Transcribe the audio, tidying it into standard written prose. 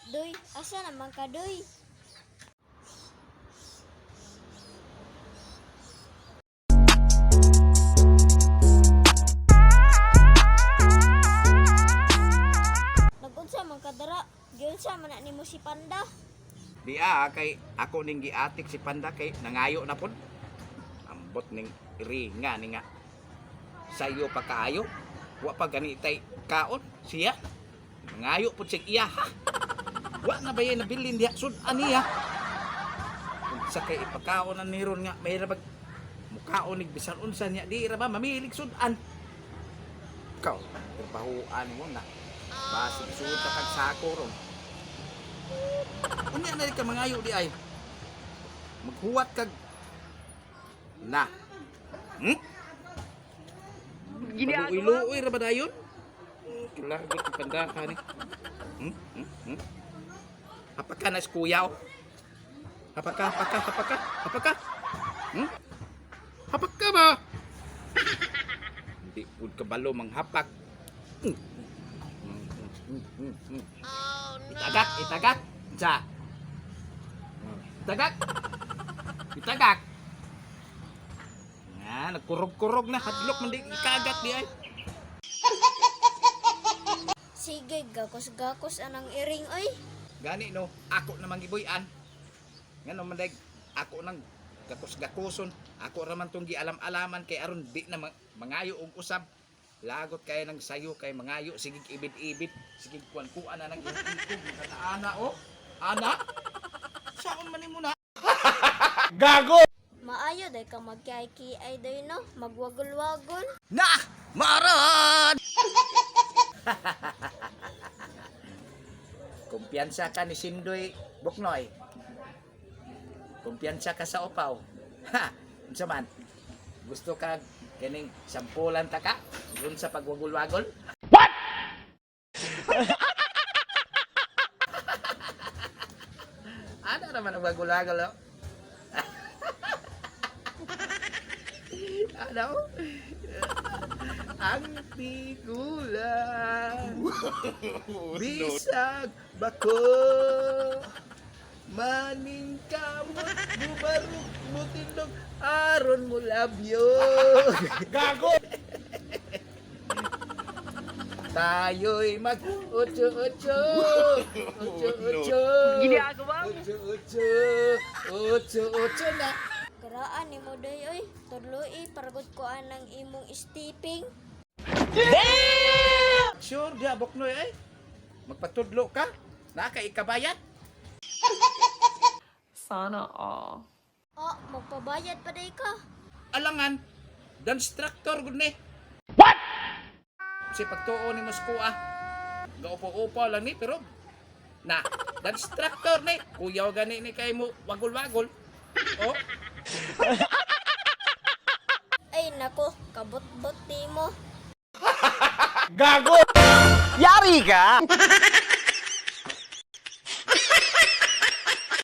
Doy, asa naman ka, doy? Nagunsa man ka dara? Giunsa man na nimo si Panda? Di ah, kay ako ning giatik si Panda kay nangayo na pod. Ambot ning ringa ni nga. Sayo pa kaayo. Wa pa gani tay kaon siya. Nangayo pod sig iya ha. Wa na ba yay nabilin diha sud aniya. Unsa kay ipakaon na niron nga may rabag mukaon nig bisan unsa niya di ra ba mamilig sudan. Ikaw, trabahoan mo na. Basig sud ka kag sako ron. Unya na rin ka mangayo di ay. Maghuwat kag na. Pag-uwi-luoy ra ba dayon? Kilagot ang pandahan ni. Hmm? Hmm? Hmm? Hapaka na kuya oh. Hapaka, hapaka, hapaka, hapaka. Hapak ka ba? Hindi pud kabalo manghapak. Itagak, itagak. Sa. Itagak. Itagak. Nga, nagkurog-kurog na. Hadlok man di ikagat di ay. Sige, gakos-gakos anang iring oy. Gani no, ako namang gibuy-an. Ngano man dag ako nang gakos-gakoson. Ako raman tong gialam-alaman kay aron di na mangayo og usab. Lagot kay nang sayo kay mangayo sige ibid-ibid, sige kuan-kuan na nang ikog ana oh. Ana. Saon man nimo na? Maayo day ka magkiay-kiay day no, magwagol-wagol. Na! Maran! Kumpiyansa ka ni Sindoy Buknoy. Kumpiyansa ka sa upaw. Ha! Unsa man? Gusto ka kining sampulan ta ka? Dun sa pagwagol-wagol? What? Ano naman ang wagol-wagol, oh? Ano? Ang tigulang bisag bako maning kamot bubarok mutindog aron mo labyo. Gago. Tayo'y mag ocho ocho ocho ocho. Ginagawa mo. Ocho ocho ocho ocho na. Karaan nimo day oy, tudloi paragod ko anang imong stepping. Sure dia boknoy ay magpatudlo ka na kay ikabayad. Sana all. Oh, magpabayad pa day ka. Alangan instructor gud ni. What? Si pagtuo ni Moscow ah. Gaupo-upo lang ni pero na instructor ni kuyaw gani ni kay mo wagol-wagol. Oh, Ay nako, kabot-bot nimo. Yari ka!